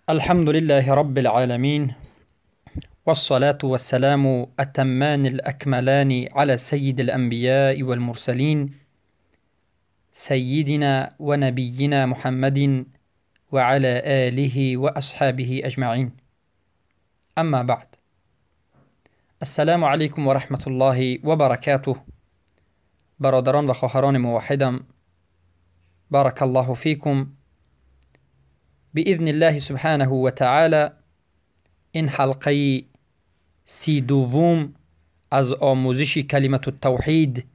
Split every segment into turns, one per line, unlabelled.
الحمد لله رب العالمين، والصلاة والسلام أتمان الأكملان على سيد الأنبياء والمرسلين، سيدنا ونبينا محمد وعلى آله وأصحابه أجمعين. أما بعد، السلام علیکم و رحمت الله و برکاته. برادران و خواهران موحدم، بارک الله فیکم. بإذن الله سبحانه و تعالی این حلقه 32 از آموزش کلمة التوحید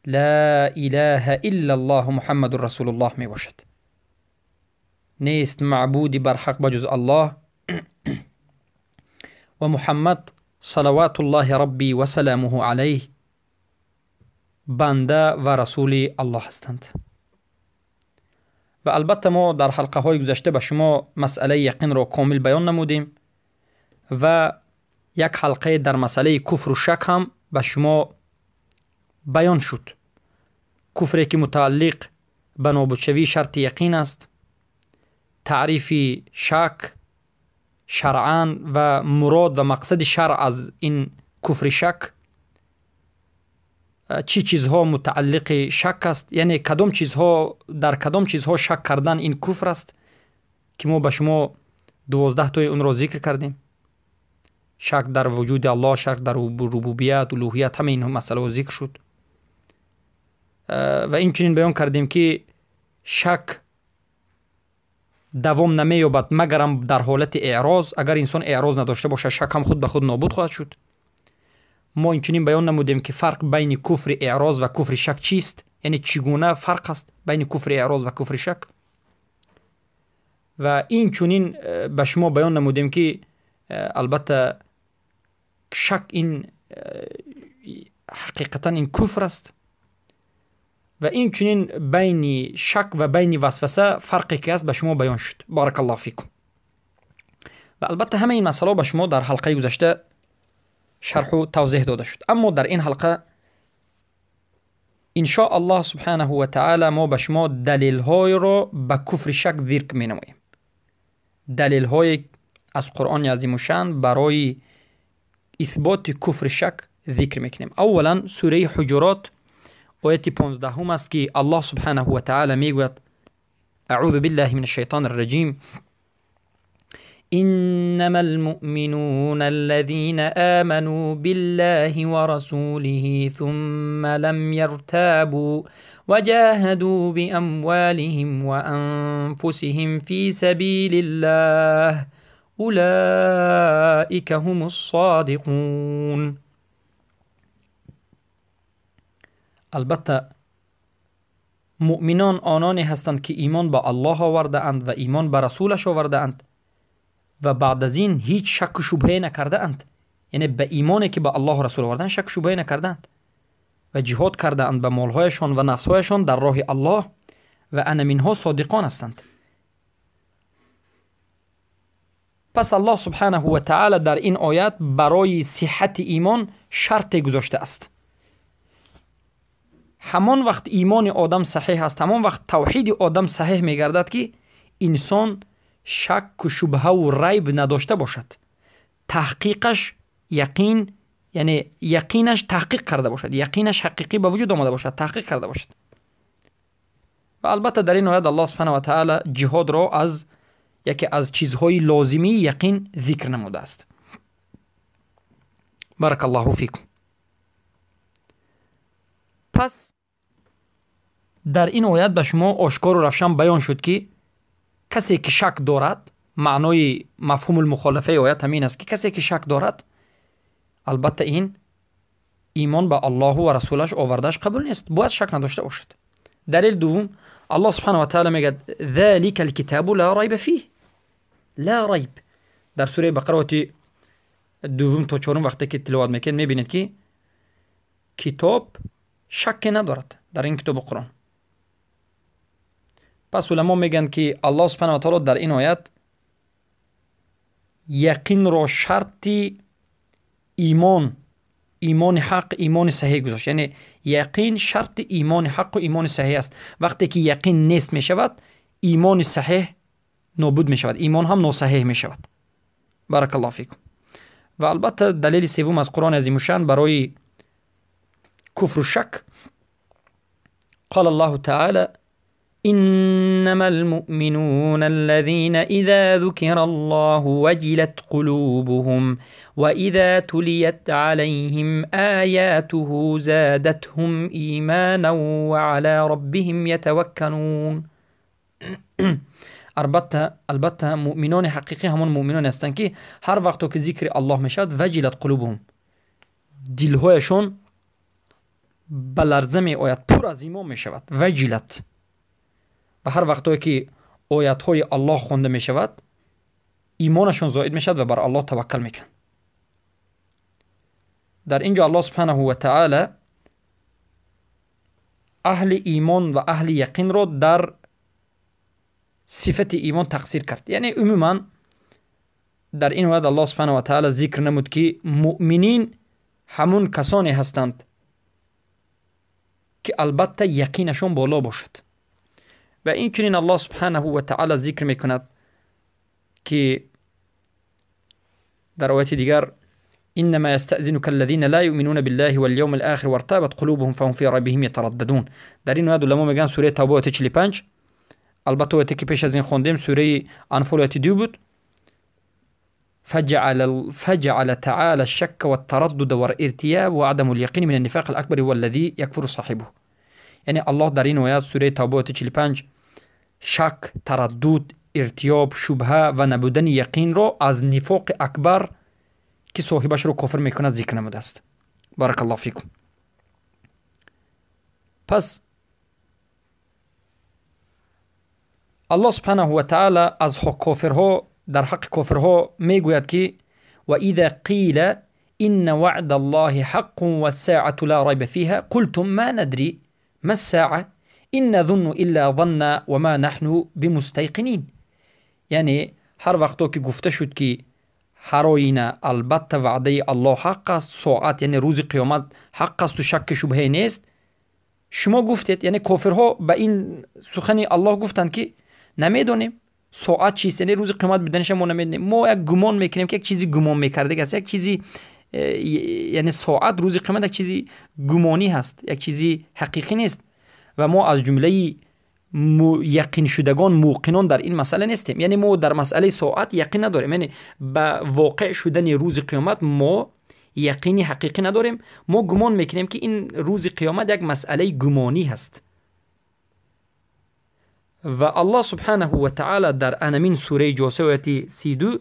لا اله الا الله محمد رسول الله می باشد. نیست معبودی بر حق بجز الله و محمد صلوات الله ربی و سلامه علیه بنده و رسول الله هستند. و البته ما در حلقه های گذشته به شما مسئله یقین را کامل بیان نمودیم و یک حلقه در مسئله کفر و شک هم به شما بیان شد. کفری که متعلق به نابودشوی شرط یقین است، تعریف شک شرعاً و مراد و مقصد شرع از این کفر شک، چی چیزها متعلق شک است، یعنی کدام چیزها در کدام چیزها شک کردن این کفر است که ما به شما 12 تای اون را ذکر کردیم. شک در وجود الله، شک در ربوبیت، الوهیت، همه این مسئله ذکر شد. و این چنین بیان کردیم که شک دوام نمییابد مگرم در حالت اعراض. اگر انسان اعراض نداشته باشد شک هم خود به خود نابود خواهد شد. ما اینچنین بیان نمودیم که فرق بین کفر اعراض و کفر شک چیست، یعنی چگونه فرق است بین کفر اعراض و کفر شک. و این چنین به شما بیان نمودیم که البته شک این حقیقتا این کفر است. و این چنین بین شک و بین وسوسه فرقی که است به شما بیان شد. بارک الله فیکم. و البته همه این مسئله به شما در حلقه گذشته شرح و توضیح داده شد. اما در این حلقه ان شاء الله سبحانه و تعالی ما به شما دلیل های را به کفر شک ذکر می نماییم. دلیل های از قرآن عظیم الشان برای اثبات کفر شک ذکر میکنیم. اولا سوره حجرات آیت 15 است که الله سبحانه و تعالی میگوید: اعوذ بالله من الشیطان الرجیم، إنما المؤمنون الذين آمنوا بالله ورسوله ثم لم يرتابوا وجاهدوا بأموالهم وأنفسهم في سبيل الله أولئك هم الصادقون. البته مؤمنان آنانی هستند که ایمان به الله آورده اند و ایمان به رسولش آورده اند و بعد از این هیچ شک و شبهه نکرده اند، یعنی به ایمانی که به الله و رسول آوردن شک و شبهه نکردند و جهاد کرده اند به مالهایشان و نفسهایشان در راه الله و انمینها صادقان هستند. پس الله سبحانه و تعالی در این آیات برای صحت ایمان شرط گذاشته است. همان وقت ایمان آدم صحیح است، همان وقت توحید آدم صحیح میگردد که انسان شک و شبهه و ریب نداشته باشد، تحقیقش یقین، یعنی یقینش تحقیق کرده باشد، یقینش حقیقی به وجود آمده باشد، تحقیق کرده باشد. و البته در این آیت الله سبحانه و تعالی جهاد را از یکی از چیزهای لازمی یقین ذکر نموده است. بارک الله فیکم. پس در این آیت به شما آشکار و روشن بیان شد که کسی که شک دارد، معنای مفهوم المخالفه آیت همین است که کسی که شک دارد البته این ایمان به الله و رسولش آوردهش قبول نیست، باید شک نداشته باشد. دلیل دوم، الله سبحانه و تعالی میگه ذلك الكتاب لا ریب فیه. لا ریب در سوره بقره وقتی دوم تا چهارم وقتی که تلاوت میکنید میبینید که کتاب شک ندارد در این کتاب قرآن. پس علما میگن که الله سبحانه و تعالی در این آیت یقین را شرط ایمان، ایمان حق، ایمان صحیح گذاشت. یعنی یقین شرط ایمان حق و ایمان صحیح است. وقتی که یقین نیست میشود ایمان صحیح нобуд мешавад, имон ҳам носаҳеҳ мешавад. Баракаллоҳу фикум. Ва албатта далели севум аз Қуръони азимушшаън барои куфру шак: قال الله تعالى: إنما المؤمنون الذين إذا ذكر الله وجلت قلوبهم وإذا تليت عليهم آياته زادتهم إيمانا وعلى ربهم يتوكلون. Албатта муъминони ҳақиқӣ ҳамон муъминоне ҳастанд, ки ҳар вақто ки зикри Аллоҳ мешавад, ваҷилат қулубуҳум, дилҳояшон ба ларза меояд, пур аз имон мешавад. Ваҷилат. Ва ҳар вақтое ки оятҳои Аллоҳ хонда мешавад, имонашон зоид мешавад ва бар Аллоҳ таваккал мекунанд. Дар ин ҷо Аллоҳ субҳанаҳу ва таъала аҳли имон ва аҳли яқинро дар сифати имон тақсир кард. Яъне умуман дар ин оят Аллоҳ субҳанаҳу ва таъала зикр намуд, ки муъминин ҳамун касоне ҳастанд, ки албатта яқинашон боло бошад. Ва инчунин Аллоҳ субҳанаҳу ва таъала зикр мекунад, ки дар ояти дигар: إنما يستأذنك الذين لا يؤمنون بالله واليوم الآخر وارتابت قلوبهم فهم في ريبهم يترددون. Дар ин оят уламо мегӯянд, сураи Тавба ояти 45, албатта ояте ки пеш аз ин хондем, сураи Анфол ояти 2 буд. فجعل تعالى الشك والتردد والارتياب وعدم اليقين من النفاق الأكبر هو الذي يكفر صاحبه. یعنی الله در این آیات سوره توبه آیت 45 شک، تردد، ارتیاب، شبهه و نبودن یقین را از نفاق اکبر که صاحبش را کافر میکند ذکر نموده است. بارک الله فیکم. پس الله سبحانه و تعالی از کافرها، در حق کافرها میگوید که و اذا قیل ان وعد الله حق والساعة لا ريب فيها قلتم ما ندري ما الساعة إن نظن إلا ظنا وما نحن بمستيقنين. یعنی هر وقتو که گفته شد که هر آینه البته وعده الله حق است، ساعت یعنی روز قیامت حق است و شک شبهه نیست، شما گفتید، یعنی کافرها به این سخن الله گفتند که نمیدونیم ساعت چیست، یعنی روز قیامت بدنش ما نمیدونیم، ما یک گمان میکنیم که یک چیزی گمان میکرده است، یک چیزی، یعنی ساعت روز قیامت یک چیزی گمانی هست، یک چیزی حقیقی نیست و ما از جمله یقین شدگان، موقنان در این مسئله نیستیم. یعنی ما در مسئله ساعت یقین نداریم، یعنی به واقع شدن روز قیامت ما یقینی حقیقی نداریم، ما گمان میکنیم که این روز قیامت یک مسئله گمانی هست. و الله سبحانه و تعالی در انمین سوره جاسه آیت 32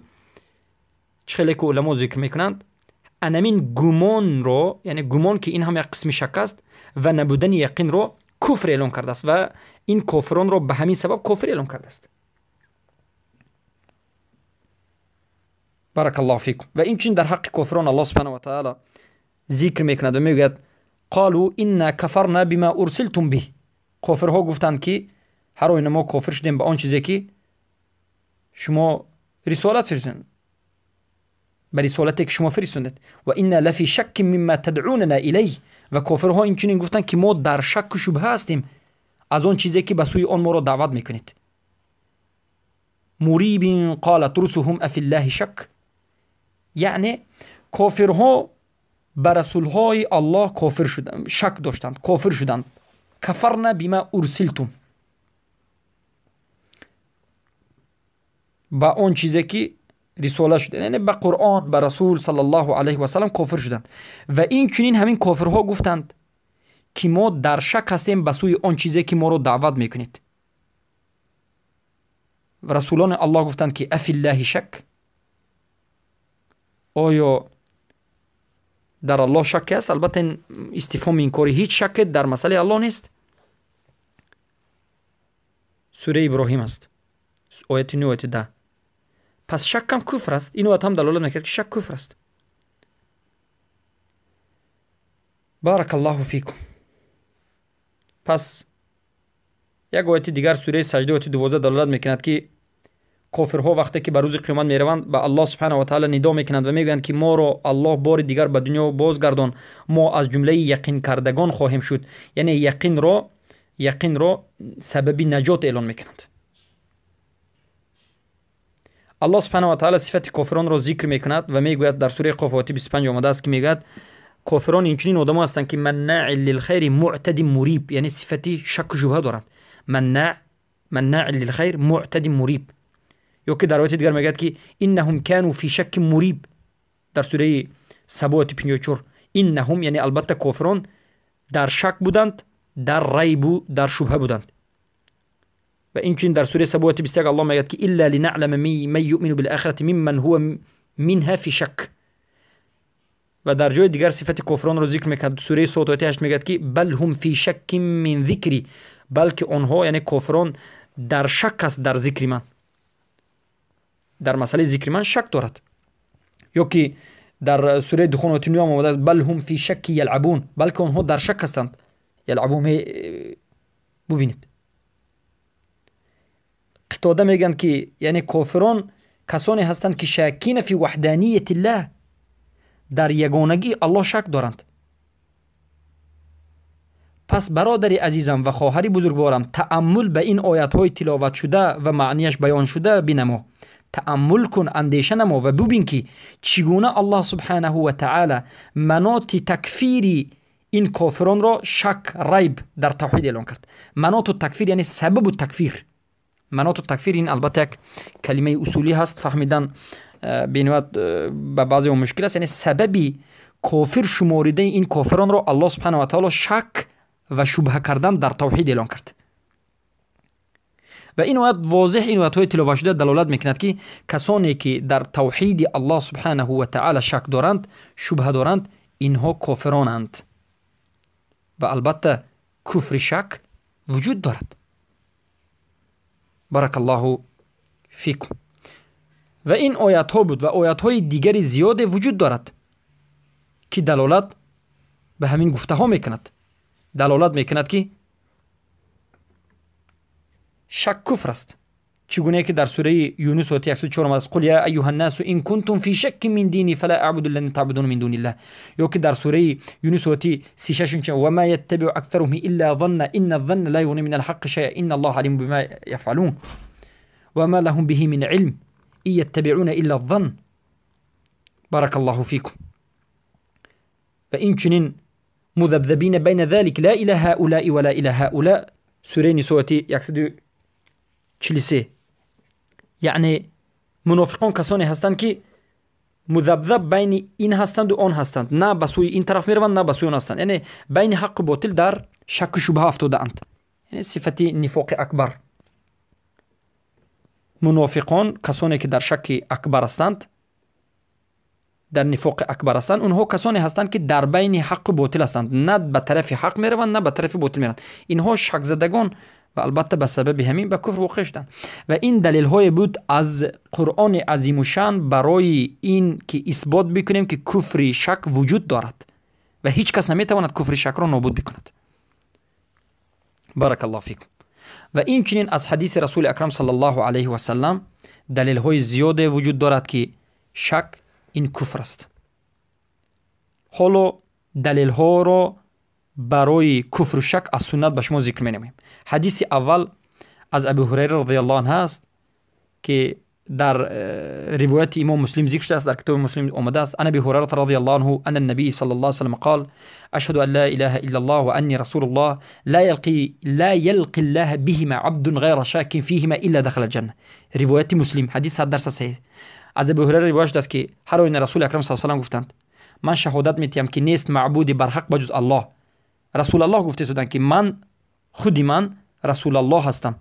چه که علما ذکر میکنند، انمین گمان رو، یعنی گمان که این هم یک قسم شک است و نبودن یقین رو کفر اعلام کرده است و این کافران رو به همین سبب کفر اعلام کرده است. بارک الله فیکم. و این چون در حق کافران الله سبحانه و تعالی ذکر میکند و میگوید قالوا انا کفرنا بما ارسلتم به. کافرها گفتند که هر آینه ما کافر شدیم به آن چیزی که شما رسالت فرستند، به رسالتی که شما فرستوندید. و انا لفی شک مما تدعوننا الیه. و کافرها این چنین گفتند که ما در شک و شبهه هستیم از آن چیزی که به سوی آن ما را دعوت میکنید. مریب قالت رسلهم افی الله شک. یعنی کافرها به رسولهای الله کافر شدند، شک داشتند، کافر شدند. کفرنا بما ارسلتم، به آن چیزی که رساله شده، یعنی به قرآن، به رسول صلی الله علیه و سلم کافر شدند. و این چنین همین کافرها گفتند که ما در شک هستیم به سوی آن چیزی که ما رو دعوت میکنید. و رسولان الله گفتند که افی الله شک، آیا در الله شک است؟ البته این استفهام انکاری هیچ شک در مسئله الله نیست. سوره ابراهیم است، آیت 9 آیت 10. پس شک هم کفر است. این آیت هم دلالت میکرد که شک کفر است. بارک الله فیکم. پس یک آیت دیگر سوره سجده آیت 12 دلالت میکند که کافرها وقتی که به روز قیامت میروند به الله سبحانه و تعالی ندا میکنند و میگویند که ما را الله بار دیگر به دنیا بازگردان، ما از جمله یقین کردگان خواهیم شد. یعنی یقین را سبب نجات اعلان میکنند. Аллоҳ субҳанаҳу ва таъала сифати кофиронро зикр мекунад ва мегӯяд, дар сураи Қоф ояти 25 омадааст, ки мегӯяд кофирон инчунин одамо ҳастанд, ки маннаъин лилхайри муътадин муриб, яъне сифати шакку шубҳа доранд. Маннаъин лилхайр муътадин муриб. Ё ки дар ояти дигар мегӯяд, ки иннаҳум кану фи шаккин муриб, дар сураи Сабо ояти 54. Иннаҳум, яъне албатта кофирон дар шак буданд, дар райбу дар шубҳа буданд. Ва инчунин дар сураи Сабо ояти 21 Аллоҳ мегӯяд, ки илла линаълама ман юъмину билахирати мимман ҳува минҳа фи шак. Ва дар ҷои дигар сифати кофиронро зикр мекунад, сураи Сод ояти 8 мегӯяд, ки бал ҳум фи шаккин мин зикри, балки онҳо, яъне кофирон, дар шак аст дар зикри ман, дар масъалаи зикри ман шак дорад. Ё ки дар сураи Духон ояти 9 омадааст, бал ҳум фи шакки ялъабун, балки онҳо дар шак ҳастанд. Ялъабун, бубинед, Қитода мегӯянд, ки яъне кофирон касоне ҳастанд, ки шакина фи ваҳданияти ллаҳ, дар ягонагии Аллоҳ шак доранд. Пас бародари азизам ва хоҳари бузургворам, тааммул ба ин оятҳои тиловатшуда ва маънияш баёншуда бинамо, тааммул кун, андеша намо ва бубин, ки чӣ гуна Аллоҳ субҳанаҳу ва таъала маноти такфири ин кофиронро шак, райб дар тавҳид эълон кард. Маноту такфир, яъне сабабу такфир. Маноту такфир ин албатта як калимаи усулӣ ҳаст, фаҳмидан бениҳоят ба баъзеҳо мушкил аст. Яъне сабаби кофир шуморидани ин кофиронро Аллоҳ субҳанаҳу ва таъала шак ва шубҳа кардан дар тавҳид эълон кард. Ва ин оят возеҳ, ин оятҳои тиловатшуда далолат мекунад, ки касоне ки дар тавҳиди Аллоҳ субҳанаҳу ва таъала шак доранд, шубҳа доранд, инҳо кофиронанд. Ва албатта куфри шак вуҷуд дорад. Баракаллоҳу фикум. Ва ин оятҳо буд ва оятҳои дигари зиёде вуҷуд дорад, ки далолат ба ҳамин гуфтаҳо мекунад, далолат мекунад, ки шак куфр аст. Чӣ гунае ки дар сураи Юнус ояти 104 омадааст: қул я айюҳа ннасу ин кунтум фи шаккин мин дини фала аъбуду аллазина таъбудуна мин дуниллаҳ. Ё ки дар сураи Юнус ояти 36: ва ма яттабиу аксаруҳум илла занна инна занна ла юғни мин алҳаққи шайъа инна аллоҳа алимун бима яфъалун ва ма лаҳум биҳи мин илм ин яттабиуна илла занн. Баракаллоҳу фикум. Ва инчунин музабзабина байна залик ла ила ҳаулаи ва ла ила ҳаула, сураи Нисо ояти 143. Яъне мунофиқон касоне ҳастанд, ки музабзаб байни ин ҳастанду он ҳастанд, на ба сӯи ин тараф мераванд, на ба сӯи он ҳастанд, яъне байни ҳаққу ботил дар шакку шубҳа афтодаанд. Яъне сифати нифоқи акбар. Мунофиқон касоне ки дар шакки акбар ҳастанд, дар нифоқи акбар ҳастанд, онҳо касоне ҳастанд, ки дар байни ҳаққу ботил ҳастанд, на ба тарафи ҳақ мераванд, на ба тарафи ботил мераванд. Инҳо шакзадагон ва албатта ба сабаби ҳамин ба куфр воқеъ шуданд. Ва ин далелҳое буд аз Қуръони азимушшаън барои ин ки исбот бикунем, ки куфри шак вуҷуд дорад ва ҳеҷ кас наметавонад куфри шакро нобуд бикунад. Баракаллоҳу фикум. Ва инчунин аз ҳадиси Расули Акрам саллаллоҳу алайҳи васаллам далелҳои зиёде вуҷуд дорад, ки шак ин куфр аст. Ҳоло далелҳоро барои куфру шак аз суннат ба шумо зикр менамоем. Ҳадиси аввал аз Абу Ҳурайра розияллоҳу анҳу аст, ки дар ривояти имом Муслим зикр шудааст, дар китоби Муслим омадааст: ан Аби Ҳурайрата розияллоҳу анҳу ана набии саллаллоҳу алайҳи васаллам қол: ашҳаду ан ла илаҳа иллаллоҳ ва анни расулуллоҳ ла ялқи ллаҳа биҳима абдун ғайра шаккин фиҳима илла дахала ҷанна. Ривояти Муслим, ҳадис 100% саҳеҳ. Аз Абу Ҳурайра ривоят шудааст, ки ҳар оина Расули Акрам саллаллоҳу алайҳи васаллам гуфтанд: ман шаҳодат метиҳам, ки нест маъбуди барҳақ ба ҷуз Аллоҳ. Расулаллоҳ гуфта истоданд, ки ман худи ман Расулаллоҳ ҳастам.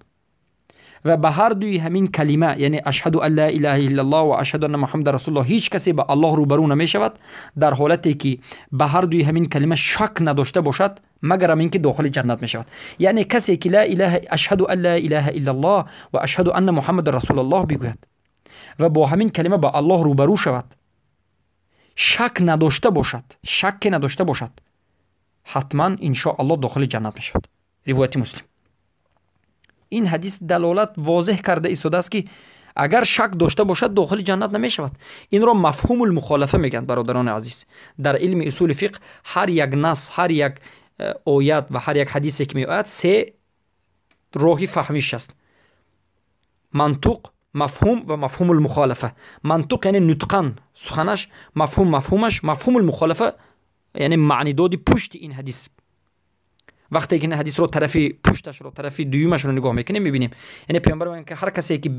Ва ба ҳар дуи ҳамин калима, яъне ашҳаду ан ла илаҳа иллаллоҳ ва ашҳаду анна муҳаммадан расулуллоҳ, ҳеҷ касе ба Аллоҳ рӯбарӯ намешавад дар ҳолате ки ба ҳар дуи ҳамин калима шак надошта бошад, магарам ин ки дохили ҷаннат мешавад. Яъне касе ки ла илаҳа, ашҳаду ан ла илаҳа иллаллоҳ ва ашҳаду анна муҳаммадан расулуллоҳ бигӯяд ва бо ҳамин калима ба Аллоҳ рӯбарӯ шавад, шак надошта бошад, шакке надошта бошад, ҳатман иншоаллоҳ дохили ҷаннат мешавад. Ривояти Муслим. Ин ҳадис далолат возеҳ карда истодааст, ки агар шак дошта бошад, дохили ҷаннат намешавад. Инро мафҳумул мухолафа мегӯянд, бародарони азиз. Дар илми усули фиқҳ ҳар як нас, ҳар як оят ва ҳар як ҳадисе ки меояд, се роҳи фаҳмиш аст: мантуқ, Мафҳум ва мафҳумул мухолафа. Мантуқ яъне нутқан суханаш, мафҳум мафҳумаш, мафҳумул мухолафа яъне маънидоди пушти ин ҳадис. Вақте ки ин ҳадисро тарафи пушташро, тарафи дуюмашро нигоҳ мекунем, мебинем, яъне паёмбар мегӯянд, ки ҳар касе ки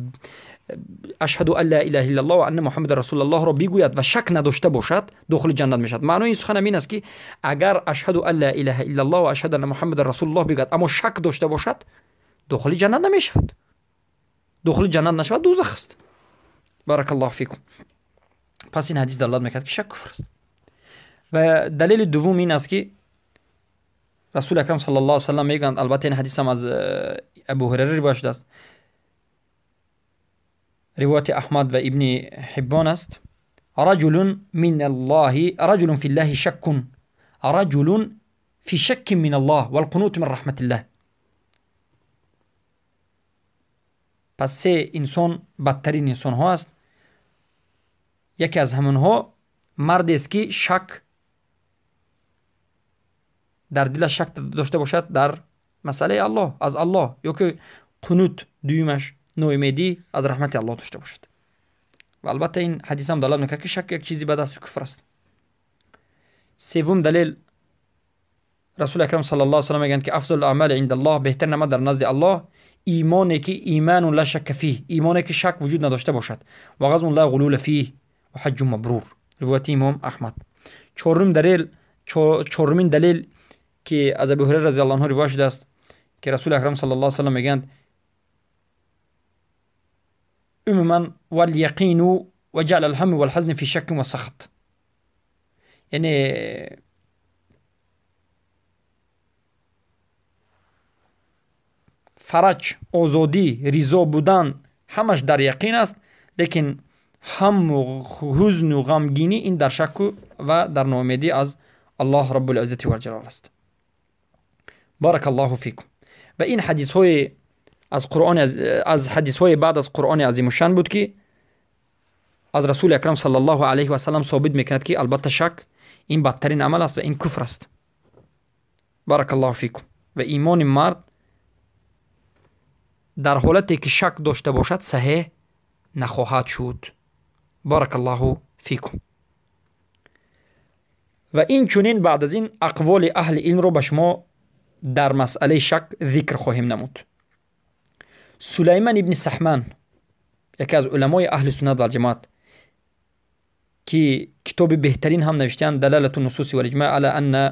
ашҳаду ан ла илаҳа иллаллоҳ ва анна муҳаммадан расулуллоҳро бигӯяд ва шак надошта бошад, дохили ҷаннат мешавад. Маънои ин сухан ҳамин аст, ки агар ашҳаду ан ла илаҳа иллаллоҳ ва ашҳаду анна муҳаммадан расулуллоҳ бигӯяд, аммо шак дошта бошад, дохили ҷаннат намешавад. Дохили ҷаннат нашавад, дӯзах аст. Баракаллоҳу фикум. Пас ин ҳадис далолат мекард, ки шак куфр аст. Ва далели дуввум ин аст, ки расули акрам саллаллоҳу алайҳи васаллам мегӯянд, албатта ин ҳадис ҳам аз Абу Ҳурайра ривоят шудааст, ривояти Аҳмад ва Ибни Ҳиббон аст. Раҷулун мин Аллоҳи, раҷулун филлаҳи шаккун, раҷулун фи шаккин мин Аллоҳ вал қунут мин раҳматиллаҳ. Пас се инсон бадтарин инсонҳо аст. Яке аз ҳамонҳо мардест, ки шак дар дилаш шак дошта бошад дар масъалаи Аллоҳ, аз Аллоҳ, ё ки қунут, дуюмаш ноумедӣ аз раҳмати Аллоҳ дошта бошад. Ва албатта ин ҳадис ҳам далолат мекунад, ки шак як чизи бад аст, куфр аст. Севум далел, расули акрам саллаллоҳу алайҳи васаллам мегӯянд, ки афзалул аъмали индаллоҳ, беҳтарин амал дар назди Аллоҳ имоне ки иманун ла шакка фиҳ, имоне ки шак вуҷуд надошта бошад, ва ғазун ла ғулула фиҳ ва ҳаҷҷун мабрур. Ривояти имом Аҳмад. Чорум далел, чорумин далел ки аз Абу Ҳурайра разияллоҳу анҳу ривоят шудааст, ки расули акрам саллаллоҳу алайҳи васаллам мегӯянд, умуман вал яқину ва ҷаъла ал ҳамми вал ҳазни фи шаккин ва сахт, яъне фараҷ, озодӣ, ризо будан ҳамаш дар яқин аст, лекин ҳамму ҳузну ғамгинӣ ин дар шакку ва дар ноумедӣ аз Аллоҳ Раббул Иззати вал Ҷалол аст. Баракаллоҳу фикум. Ва ин ҳадисҳои аз Қуръон, аз ҳадисҳои баъд аз Қуръони азимушшан буд, ки аз расули акрам саллаллоҳу алайҳи васаллам собит мекунад, ки албатта шак ин бадтарин амал аст ва ин куфр аст. Баракаллоҳу фикум. Ва имони мард дар ҳолате ки шак дошта бошад саҳеҳ нахоҳад шуд. Баракаллоҳу фикум. Ва инчунин баъд аз ин ақволи аҳли илмро ба шумо дар масъалаи шак зикр хоҳем намуд. Сулайман ибни Саҳман, яке аз уламои аҳли суннат валҷамоат, ки китоби беҳтарин ҳам навиштаанд, Далалату нусуси валиҷмаъ ала анна,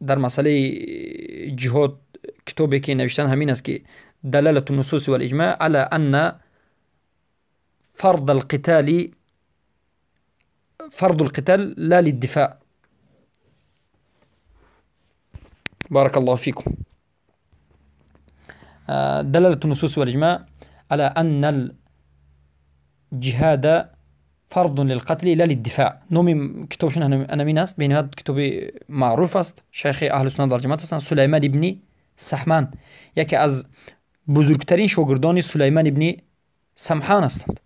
дар масъалаи ҷиҳод китобе ки навиштаанд ҳамин аст, ки Далалату нусуси валиҷмаъ ала анна фард алқитали, фарду алқитал ла лиддифаъ. Баракаллоҳу фикум. دلالة النصوص والإجماع على أن الجهاد فرض للقتل لا للدفاع. نومي كتاب شنو أنا مين است؟ بين هذا كتاب معروف است، شیخ اهل سنت والجماعت هستند، سلیمان ابن سحمان، یکی از بزرگترین شاگردان سلیمان ابن سمحان هستند،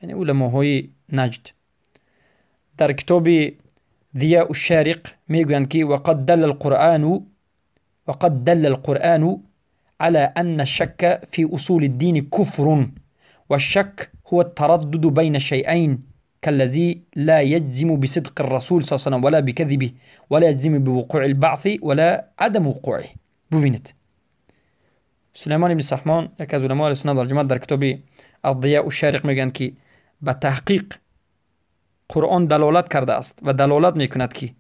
یعنی علماهای نجد. در کتاب ضیاء الشارق میگویند که وقد دل القرآن على أن الشك في أصول الدين كفر، والشك هو التردد بين شيئين كالذي لا يجزم بصدق الرسول صلى الله عليه وسلم ولا بكذبه ولا يجزم بوقوع البعث ولا عدم وقوعه. ببینید سلیمان بن سحمان یکی از علمای سنت والجماعت در کتاب الضیاء الشارق میگن که به تحقیق قرآن دلالت کرده است و دلالت میکند که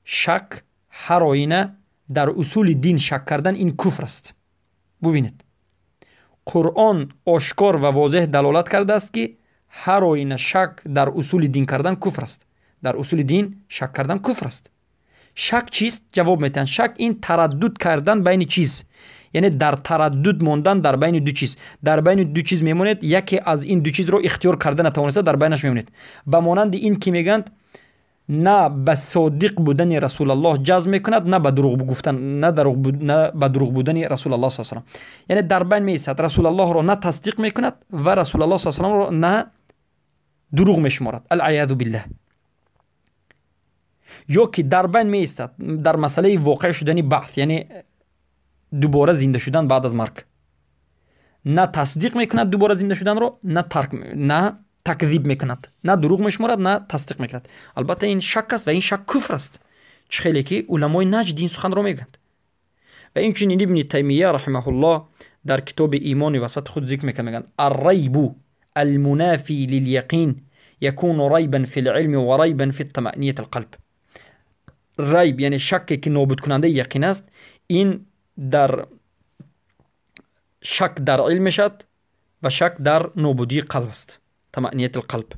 شک هر آینه در اصول دین شک کردن این کفر است. ببینید قرآن آشکار و واضح دلالت کرده است که هر آینه شک در اصول دین کردن کفر است. در اصول دین شک کردن کفر است. شک چیست؟ جواب میتن شک این تردد کردن بین چیز، یعنی در تردد ماندن در بین دو چیز. در بین دو چیز میمونید، یکی از این دو چیز رو اختیار کرده نتوانسته در بینش میمونید. به مانند این که میگند نه به صادق بودن رسول الله جزم میکند، نه به دروغ گفتن، نه به دروغ بودن رسول الله صلی الله علیه و سلم. یعنی در بین میایستد، رسول الله را نه تصدیق میکند و رسول الله صلی الله علیه و سلم را نه دروغ میشمارد، العیاذ بالله. یا که در بین میایستد در مسئله واقع شدن بعث، یعنی دوباره زنده شدن بعد از مرگ. на тасдиқ мекунад дубора зинда шуданро, на тарк, на такзиб мекунад, на дурӯғ мешуморад, на тасдиқ мекунад. Албатта ин шак аст ва ин шак куфр аст. Чӣ хеле ки уламои Наҷд ин суханро мегӯянд. Ва инчунин Ибни Таймия раҳимаҳуллоҳ дар китоби Имони васат худ зикр мекунад, мегӯянд: аррайбу алмунафи лиляқин якуну райбан фи лилми ва райбан фи тамаънияти алқалб. Райб яъне шакке ки нобудкунандаи яқин аст, ин дар шак дар илм мешавад ва шак дар нобудии қалб аст, тамаънияти алқалб.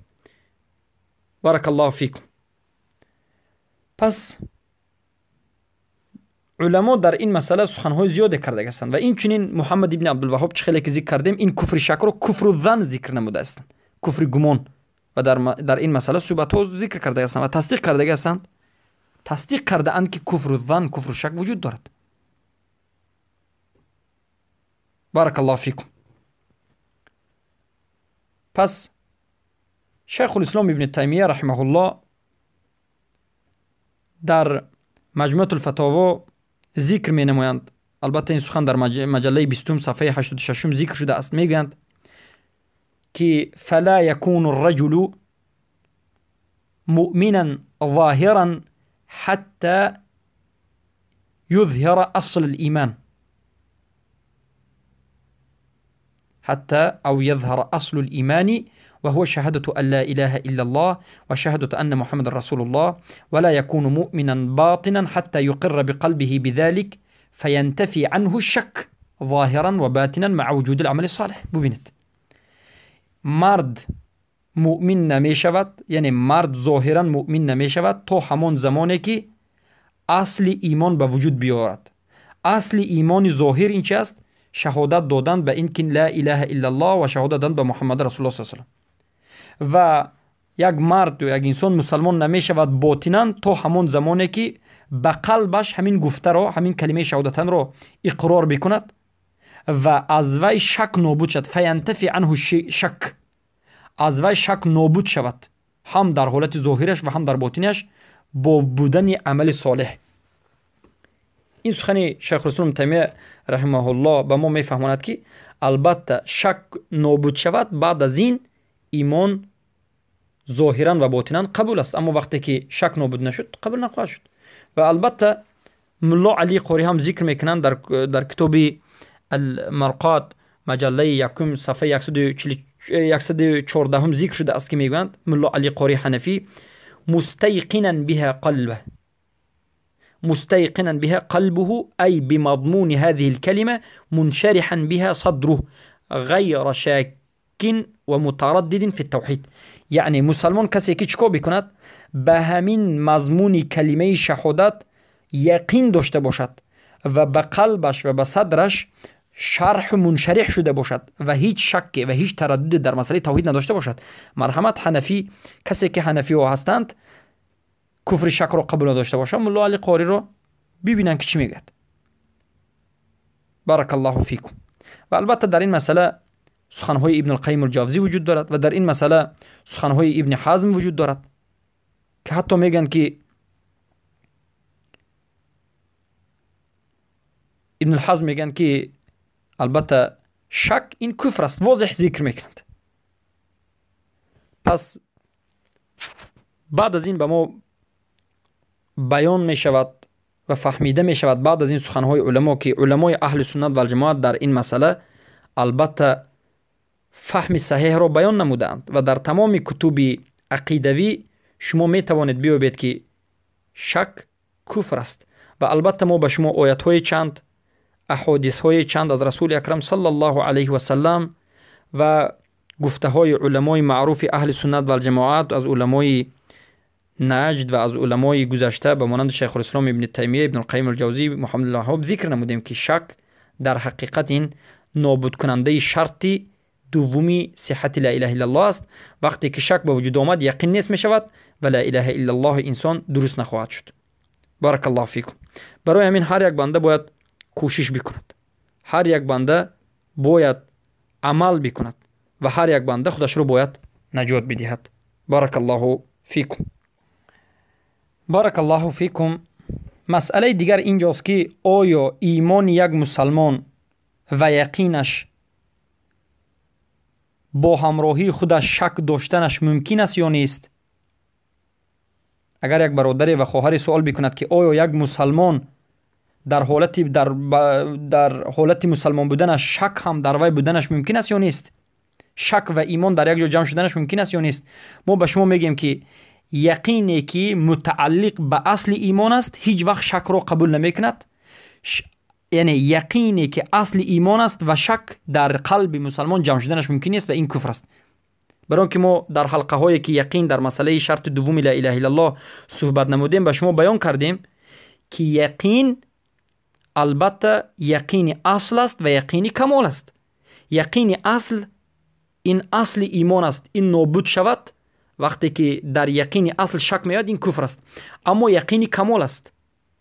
Баракаллоҳу фикум. Пас уламо дар ин масъала суханҳои зиёде карда ҳастанд ва инчунин Муҳаммад ибни Абдулваҳҳоб, чӣ хеле ки зикр кардем, ин куфри шакро куфру зан зикр намуда ҳастанд, куфри гумон, ва дар ин масъала суҳбатҳо зикр карда ҳастанд ва тасдиқ карда ҳастанд, тасдиқ кардаанд ки куфру зан, куфру шак вуҷуд дорад. Баракаллоҳу фикум. Пас Шайхулислом ибни Таймия раҳимаҳуллоҳ дар Маҷмӯатул Фатово зикр менамоянд. Албатта ин сухан дар маҷаллаи 20 сафҳаи 86 зикр шудааст. Мегӯянд ки фала якуну рраҷулу муъминан зоҳиран ҳатта юзҳира асл алиман, ҳатта ав язҳара аслу алимани وهو شهادة أن لا إله إلا الله وشهادة أن محمد رسول الله، ولا يكون مؤمنا باطنا حتى يقر بقلبه بذلك فينتفي عنه الشك ظاهرا وباطنا مع وجود العمل الصالح. ببینید مرد مؤمن نمیشود، یعنی مرد ظاهرا مؤمن نمیشود تا همان زمانی که اصل ایمان به وجود بیاورد. اصل ایمان ظاهر این چه است؟ شهادت دادن به اینکه لا اله الا الله و شهادت دادن به محمد رسول الله صلی الله علیه و سلم. و یک مرد و یک انسان مسلمان نمیشود باطنا تا همان زمانی که به قلبش همین گفته را، همین کلمه شهادتن را اقرار بکند و از وی شک نابود شد. فینتفی عنه شک، از وی شک نابود شود، هم در حالت ظاهرش و هم در باطنش، با بودن عمل صالح. این سخن شیخ الاسلام تیمیه رحمه الله به ما میفهماند که البته شک نابود شود، بعد از این ایمان ظاهرا و باطنا قبول است، اما وقتی که شک نابود نشد قبول نخواهد شد. و البته ملا علی قاری هم ذکر میکنند در کتاب المرقات مجله یکم صفحه 114 ذکر شده است که میگویند ملا علی قاری حنفی مستيقنا بها قلبه، مستيقنا بها قلبه أي بمضمون هذه الكلمة منشرحا بها صدره غير شاك ومتردد في التوحيد. یعنی مسلمان کسی که چیکار بکند به همین مضمون کلمه شهادت یقین داشته باشد و به قلبش و به صدرش شرح منشرح شده باشد و هیچ شک و هیچ تردد در مسئله توحید نداشته باشد. مرحمت حنفی، کسی که حنفی ها هستند کفر شک را قبول نداشته باشد، ملا علی قاری را ببینن که چی میگه. بارک الله فیکم. و البته در این مسئله سخنهای ابن القیم الجوزی وجود دارد و در این مسئله سخنهای ابن حزم وجود دارد که حتی میگن که ابن الحزم میگن که البته شک این کفر است، واضح ذکر میکنند. پس بعد از این به ما بیان میشود و فهمیده میشود بعد از این سخنهای علما که علمای اهل سنت و الجماعت در این مسئله البته فهم صحیح را بیان نمودند و در تمام کتب عقیدوی شما می توانید بیابید که شک کفر است. و البته ما به شما آیت های چند، احادیث های چند از رسول اکرم صلی الله علیه و سلم و گفته های علمای معروف اهل سنت و الجماعت از علمای نجد و از علمای گذشته به مانند شیخ الاسلام ابن تیمیه، ابن القیم الجوزی، محمد الوهاب ذکر نمودیم که شک در حقیقت این نابود کننده شرطی دومی صحت لا اله الا الله است. وقتی که شک به وجود آمد یقین نیست می شود و لا اله الا الله انسان درست نخواهد شد. بارک الله فیکم. برای همین هر یک بنده باید کوشش بکند، هر یک بنده باید عمل بکند و هر یک بنده خودش رو باید نجات بدهد. بارک الله فیکم. بارک الله فیکم. مسئله دیگر اینجاست که آیا ایمان یک مسلمان و یقینش бо ҳамроҳии худаш шак доштанаш мумкин аст ё нест? Агар як бародаре ва хоҳаре суол бикунад, ки оё як мусалмон дар ҳолати дар ҳолати мусалмон буданаш шак ҳам дар вай буданаш мумкин аст ё нест? Шак ва имон дар як ҷо ҷамъ шуданаш мумкин аст ё нест? Мо ба шумо мегӯем, ки яқине ки мутааллиқ ба асли имон аст, ҳеҷ вақт шакро қабул намекунад. Яъне яқине ки асли имон аст ва шак дар қалби мусалмон ҷамъ шуданаш мумкин нест ва ин куфр аст. Барои он ки мо дар ҳалқаҳое ки яқин дар масъалаи шарти дуввуми ла илаҳа иллаллоҳ суҳбат намудем, ба шумо баён кардем, ки яқин албатта яқини асл аст ва яқини камол аст. Яқини асл ин асли имон аст, ин нобуд шавад вақте ки дар яқини асл шак меояд, ин куфр аст. Аммо яқини камол аст,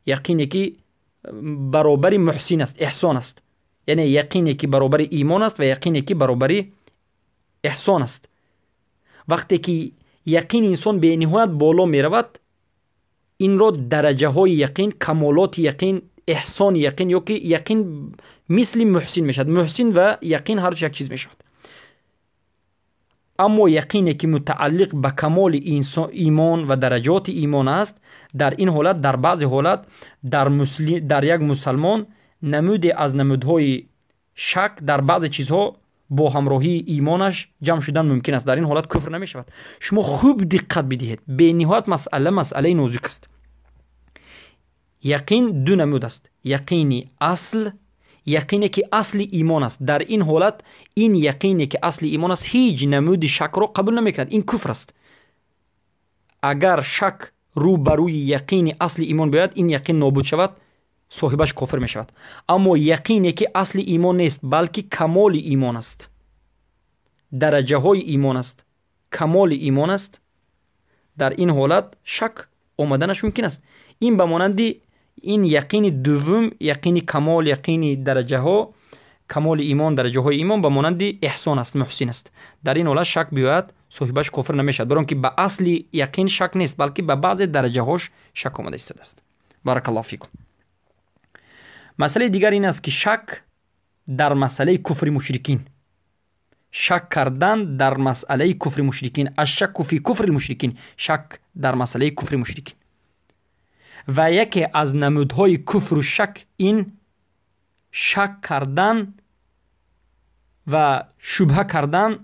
яқине ки баробари муҳсин аст, эҳсон аст. Яъне яқине ки баробари имон аст ва яқине ки баробари эҳсон аст. Вақте ки яқини инсон бениҳоят боло меравад, инро дараҷаҳои яқин, камолоти яқин, эҳсони яқин ё ки яқин мисли муҳсин мешавад. Муҳсин ва яқин ҳарду як чиз мешавад. Аммо яқине ки мутааллиқ ба камоли имон ва дараҷоти имон аст, дар ин ҳолат, дар баъзе ҳолат дар як мусалмон намуде аз намудҳои шак дар баъзе чизҳо бо ҳамроҳии имонаш ҷамъ шудан мумкин аст. Дар ин ҳолат куфр намешавад. Шумо хуб диққат бидиҳед, бениҳоят масъала масъалаи нозук аст. Яқин ду намуд аст: яқини асл, яқине ки асли имон аст. Дар ин ҳолат ин яқине ки асли имон аст ҳеҷ намуди шакро қабул намекунад, ин куфр аст. Агар шак рӯ ба рӯи яқини асли имон биёяд, ин яқин нобуд шавад, соҳибаш кофир мешавад. Аммо яқине ки асли имон нест, балки камоли имон аст, дараҷаҳои имон аст, камоли имон аст, дар ин ҳолат шак омаданаш мумкин аст. Ин ба монанди ин яқини дуввум, яқини камол, яқини дараҷаҳо, камоли имон, дараҷаҳои имон ба монанди эҳсон аст, муҳсин аст. Дар ин ҳолат шак биёяд, соҳибаш кофир намешавад, барои он ки ба асли яқин шак нест, балки ба баъзе дараҷаҳош шак омада истодааст. Баракаллоҳу фикум. Масъалаи дигар ин аст, ки шак дар масъалаи куфри мушрикин, шак кардан дар масъалаи куфри мушрикин, ашшакку фи куфри мушрикин, шак дар масъалаи куфри мушрикин. Ва яке аз намудҳои куфру шак ин шак кардан ва шубҳа кардан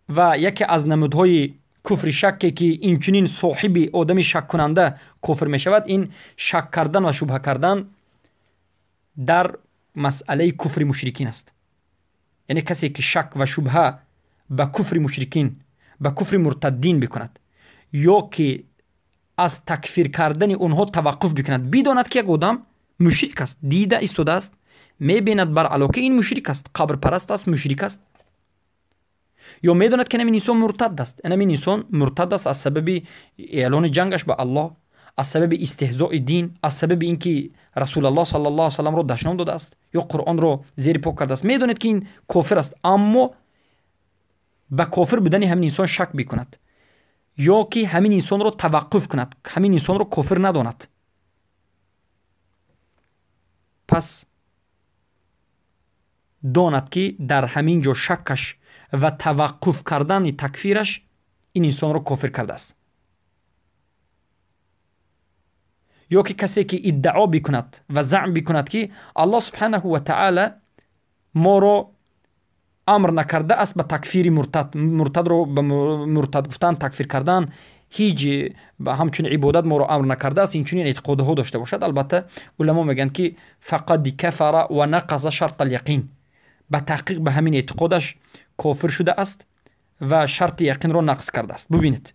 ва яке аз намудҳои куфри шакке ки инчунин соҳиби одами шаккунанда кофир мешавад, ин шак кардан ва шубҳа кардан дар масъалаи куфри мушрикин аст. Яъне касе ки шак ва шубҳа ба куфри мушрикин, ба куфри муртаддин бикунад ё ки аз такфир кардани онҳо таваққуф бикунад, бидонад ки як одам мушрик аст, дида истодааст, мебинад бар ало ки ин мушрик аст, қабрпараст аст, мушрик аст, ё медонад ки ин инсон муртад аст, ин инсон муртад аст аз сабаби эълони ҷангаш ба Аллоҳ, аз сабаби истеҳзои дин, аз сабаби ин ки Расулаллоҳ саллаллоҳу алайҳи васалламро дашном додааст ё Қуръонро зери пок кардааст, медонед ки ин кофир аст, аммо ба кофир будани ҳамин инсон шак бикунад ё ки ҳамин инсонро таваққуф кунад, ҳамин инсонро кофир надонад, пас донад ки дар ҳамин ҷо шаккаш ва таваққуф кардани такфираш ин инсонро кофир кардааст. Ё ки касе ки иддао бикунад ва заъм бикунад ки Аллоҳ субҳанаҳу ва таъала моро амр накарда аст ба такфири муртад, муртадро ба муртад гуфтан, такфир кардан, ҳеҷ ҳамчун ибодат моро амр накардааст, инчунин эътиқодҳо дошта бошад, албатта уламо мегӯянд ки фақад кафара ва нақаза шарт аляқин, ба таҳқиқ ба ҳамин эътиқодаш кофир шудааст ва шарти яқинро нақз кардааст. Бубинед,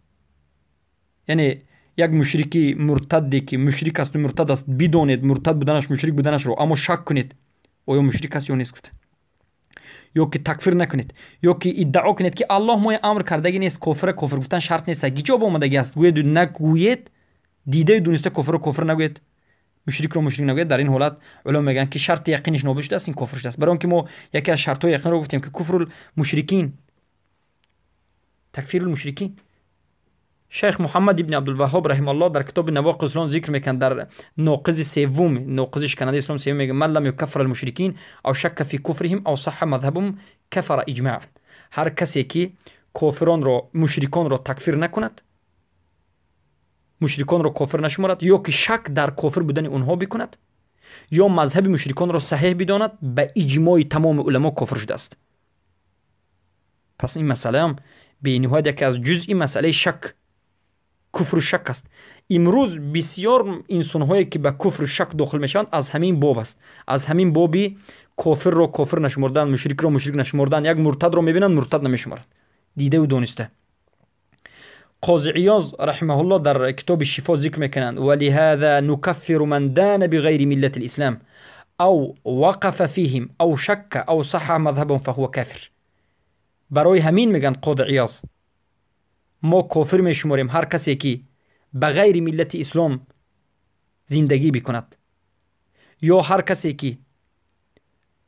яъне як мушрики муртадде ки мушрик асту муртад аст, бидонед муртад буданаш, мушрик буданашро, аммо шак кунед оё мушрик аст ё нест гуфта, ё ки такфир накунед, ё ки иддао кунед ки Аллоҳ моя амр кардагӣ нест, кофира кофир гуфтан шарт нест, гиҷоб омадагӣ аст, гӯеду нагӯед, дидаю дуниста кофирро кофир нагӯед, мушрикро мушрик нагӯед. Дар ин ҳолат уламо мегӯянд ки шарти яқиниш нобуд шудааст, ин кофир шудааст. Барои он ки мо яке аз шартҳои яқинро гуфтем ки куфрул мушрикин, такфирул мушрикин. Шайх Муҳаммад ибни Абдулваҳҳоб раҳимаҳуллоҳ дар китоби Навоқиз ислом зикр мекунад, дар ноқизи севум, ноқизи шиканандаи ислом севум мегӯяд: ман лам юкаффир алмушрикин ав шакка фи куфрихим ав саҳҳа мазҳабуҳум кафара иҷмаъан. Ҳар касе ки кофиронро, мушриконро такфир накунад, мушриконро кофир нашуморад, ё ки шак дар кофир будани онҳо бикунад, ё мазҳаби мушриконро саҳеҳ бидонад, ба иҷмои тамоми уламо кофир шудааст. Пас ин масъалаам бениҳоят яке аз ҷузъи масъалаи шак, куфру шак аст. Имрӯз бисёр инсонҳое ки ба куфру шак дохил мешаванд, аз ҳамин боб аст, аз ҳамин боби кофирро кофир нашумордан, мушрикро мушрик нашумордан, як муртадро мебинанд, муртад намешуморанд, дидаву дониста. Қози Иёз раҳимаҳуллоҳ дар китоби Шифо зикр мекунанд: валиҳаза нукаффиру ман дана биғайри миллати лислам ав вақафа фиҳим ав шакка ав саҳҳа мазҳабаҳум фаҳува кафир. Барои ҳамин мегӯянд Қози Иёз, мо кофир мешуморем ҳар касе ки ба ғайри миллати ислом зиндагӣ бикунад, ё ҳар касе ки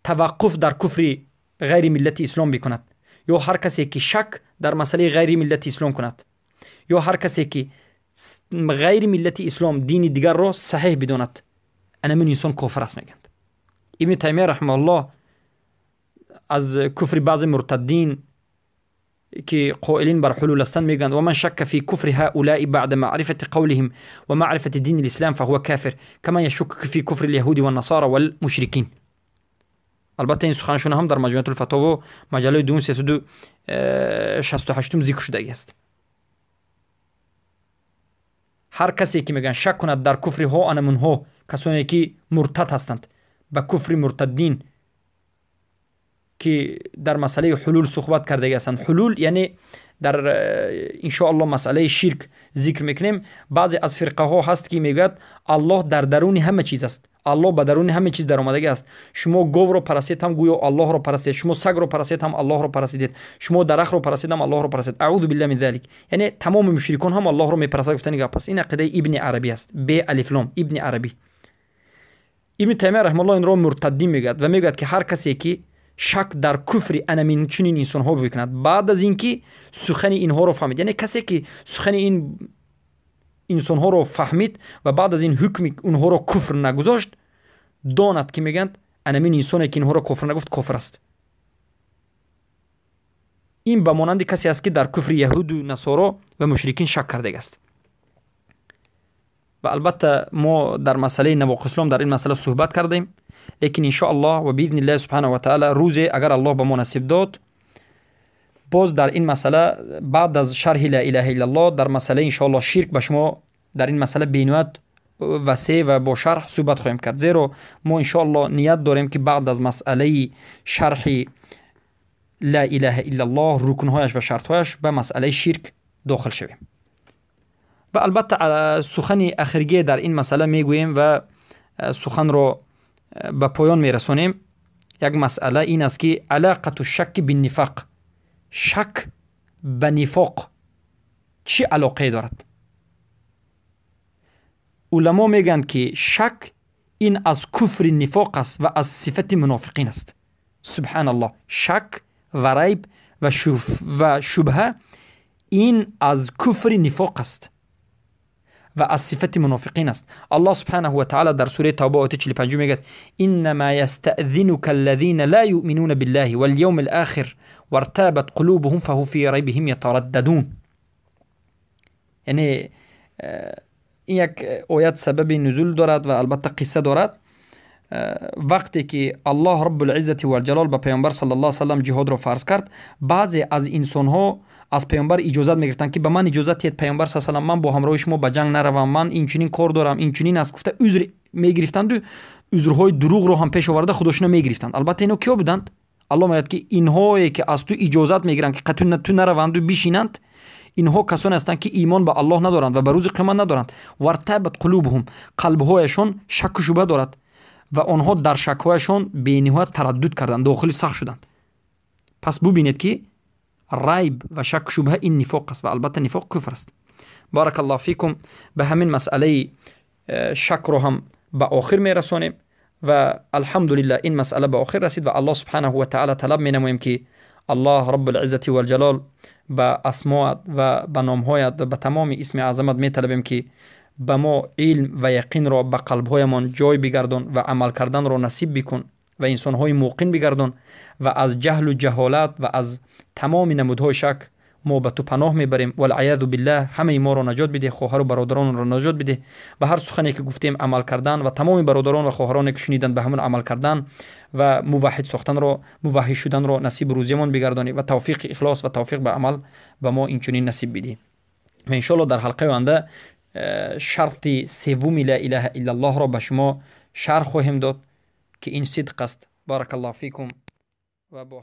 таваққуф дар куфри ғайри миллати ислом бикунад, ё ҳар касе ки шак дар масъалаи ғайри миллати ислом кунад, ё ҳар касе ки ғайри миллати ислом дини дигарро саҳеҳ бидонад, анамин инсон кофир аст, мегӯянд. Ибни Таймия раҳимаҳуллоҳ аз куфри баъзе муртаддин ки қоилин бар ҳулул ҳастанд мегӯянд: ва ман шакка фи куфри ҳаулаи баъда маърифати қавлиҳим ва маърифати дини лислам фаҳува кафир кама яшукку фи куфри ляҳуди ваннасара валмушрикин. Албатта ин суханшон ҳам дар Маҷмӯатул фатово маҷаллаи дуюм 368 зикр шудагӣ аст. Ҳар касе ки мегӯянд шак кунад дар куфри ҳо анамунҳо, касоне ки муртад ҳастанд, ба куфри муртаддин ки дар масъалаи ҳулул суҳбат кардагӣ ҳастанд. Ҳулул яъне дар иншоаллоҳ масъалаи ширк зикр мекунем. Баъзе аз фирқаҳо ҳаст ки мегӯяд Аллоҳ дар даруни ҳама чиз аст, Аллоҳ ба даруни ҳама чиз даромадагӣ аст. Шумо говро парастед ҳам гӯё Аллоҳро парастед, шумо сагро парастед ҳам Аллоҳро парастидед, шумо дарахтро парастед ҳам Аллоҳро парастед. Аъузу биллаҳи мин залик. Яъне тамоми мушрикон ҳам Аллоҳро мепарастад гуфтани гап аст. Ин ақидаи Ибни Арабӣ аст, бе алифлом Ибни Арабӣ. Ибни Таймия раҳимаҳуллоҳ инро муртаддин мегӯяд ва мегӯяд ки ҳар касе ки шак дар куфри анамин чунин инсонҳо бикунад баъд аз ин ки сухани инҳоро фаҳмид, яъне касе ки сухани ин инсонҳоро фаҳмид ва баъд аз ин ҳукми онҳоро куфр нагузошт, донад ки мегӯянд анамин инсоне ки инҳоро кофир нагуфт кофир аст. Ин ба монанди касе аст ки дар куфри яҳуду насоро ва мушрикин шак кардагааст. Ва албатта мо дар масъалаи навоқи ислом дар ин масъала суҳбат кардем, лекин иншоаллоҳ ва биидниллаҳи субҳанаҳу ва таала рӯзе агар Аллоҳ ба мо насиб дод, боз дар ин масъала баъд аз шарҳи ла илаҳа иллаллоҳ дар масъалаи иншоаллоҳ ширк ба шумо дар ин масъала бениҳоят васеъ ва бо шарҳ суҳбат хоҳем кард. Зеро мо иншоаллоҳ ният дорем ки баъд аз масъалаи шарҳи ла илаҳа иллаллоҳ, рукнҳояш ва шартҳояш ба масъалаи ширк дохил шавем. Ва албатта сухани ахиргие дар ин масъала мегӯем ва суханро ба поён мерасонем. Як масъала ин аст ки алоқату шакки биннифоқ, шак ба нифоқ чӣ алоқае дорад? Уламо мегӯянд ки шак ин аз куфри нифоқ аст ва аз сифати мунофиқин аст. Субҳаналлоҳ, шак ва райб ва шубҳа ин аз куфри нифоқ аст ва аз сифати мунофиқин аст. Аллоҳ субҳанаҳу ва таала дар сураи Тавба ояти 45 мегӯяд: иннама ястаъзинука аллазина ла юъминуна биллаҳи валявми алохир вартабат қулубуҳум фаҳум фи райбиҳим ятараддадун. Яъне ин як оят сабаби нузул дорад ва албатта қисса дорад. Вақте ки Аллоҳ раббулиззати валҷалол ба паёмбар саллаллоҳу алайҳи васаллам ҷиҳодро фарз кард, баъзе аз инсонҳо аз паёмбар иҷозат мегирифтанд ки ба ман иҷозат диҳед паёмбар саллаллоҳу алайҳи васаллам, ман бо ҳамроҳи шумо ба ҷанг наравам, ман инчунин кор дорам, инчунин аст гуфта узр мегирифтанду узрҳои дурӯғро ҳам пеш оварда худошона мегирифтанд. Албатта ино киё буданд? Аллоҳ мегӯяд ки инҳое ки аз ту иҷозат мегиранд ки ту нараванду бишинанд, инҳо касоне ҳастанд ки имон ба Аллоҳ надоранд ва ба рӯзи қиёмат надоранд. Вартабат қулубуҳум, қалбҳояшон шакку шубҳа дорад ва онҳо дар шакҳояшон бениҳоят тараддуд карданд, дохили сахт шуданд. Пас бубинед ки райб ва шакку шубҳа ин нифоқ аст ва албатта нифоқ куфр аст. Баракаллоҳу фикум. Ба ҳамин масъалаи шакро ҳам ба охир мерасонем ва алҳамдулиллаҳ ин масъала ба охир расид ва Аллоҳ субҳанаҳу ва таала талаб менамоем ки Аллоҳ Раббул Иззати вал Ҷалол, ба асмоат ва ба номҳоят ва ба тамоми исми аъзамат металабем, ки ба мо илм ва яқинро ба қалбҳоямон ҷой бигардон ва амал карданро насиб бикун ва инсонҳои муқин бигардон ва аз ҷаҳлу ҷаҳолат ва аз тамоми намудҳои шак мо ба ту паноҳ мебарем. Валъаязу биллаҳ. Ҳамаи моро наҷот бидеҳ, хоҳару бародаронро наҷот бидеҳ. Ба ҳар сухане ки гуфтем, амал кардан ва тамоми бародарон ва хоҳароне ки шуниданд, ба ҳамон амал кардан ва муваҳҳид сохтанро, муваҳҳид шуданро насибу рӯзиямон бигардонӣ ва тавфиқи ихлос ва тавфиқ ба амал ба мо инчунин насиб бидиҳ. Ва иншоалло дар ҳалқаи оянда шарти севуми ла илаҳа иллаллоҳро ба шумо шарҳ хоҳем дод, ки ин сидқ аст. Баракаллоҳу фикум ва бо.